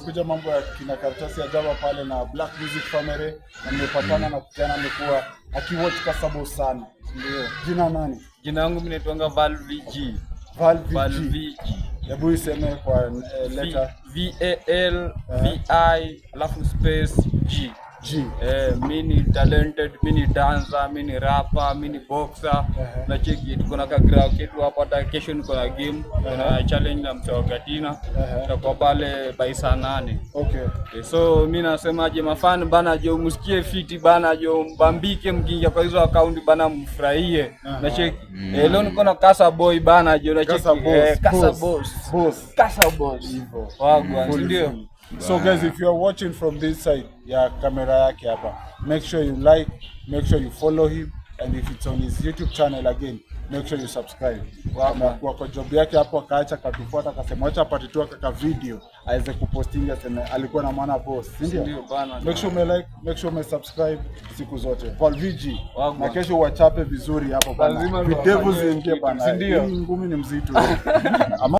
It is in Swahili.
Nimekuja mambo ya kina karatasi ya Java pale na Black Music Family na nimepatana na kijana amekuwa akiwatch Kasabo sana. Ndio. Jina nani? Jina langu mimi naitwanga Val VG. Val Val VG. VG. Hebu iseme kwa letter. V A L V I alafu space G. G. Eh, mi ni talented, mi ni dancer, mi ni rapper, mi ni boxer. Na cheki, tuko na kagrao ketu hapa, hata kesho niko na game, na challenge na mtu wa Gatina. Tutakuwa pale by saa 8. Eh, so mi nasemaje, mafan bana jo, msikie fiti bana jo, mbambike mkiingia kwa hizo akaunti bana, mfurahie. Na cheki, eh, leo niko na Kasa Boy bana jo, na cheki, Kasa Boss. eh, Kasa Boss. Boss. Boss. Kasa Boss. Hivyo. Wagwan, si Full ndio? full. So guys, if you are watching from this side ya kamera yake hapa, make sure you like, make sure you follow him, and if it's on his YouTube channel again, make sure you subscribe. Na kwa job yake hapo akaacha katufuata, akasema acha apate tu kaka video aweze kupostinga, aseme alikuwa na maana boss, si ndio? Ndio bana. Make sure ume like, make sure ume subscribe siku zote. Paul VG. Wagwan. Na kesho wachape vizuri hapo bana. Lazima Videvu tuwafanyie ziingie kitu, bana. si ndio? Hii ngumi ni mzito. Ama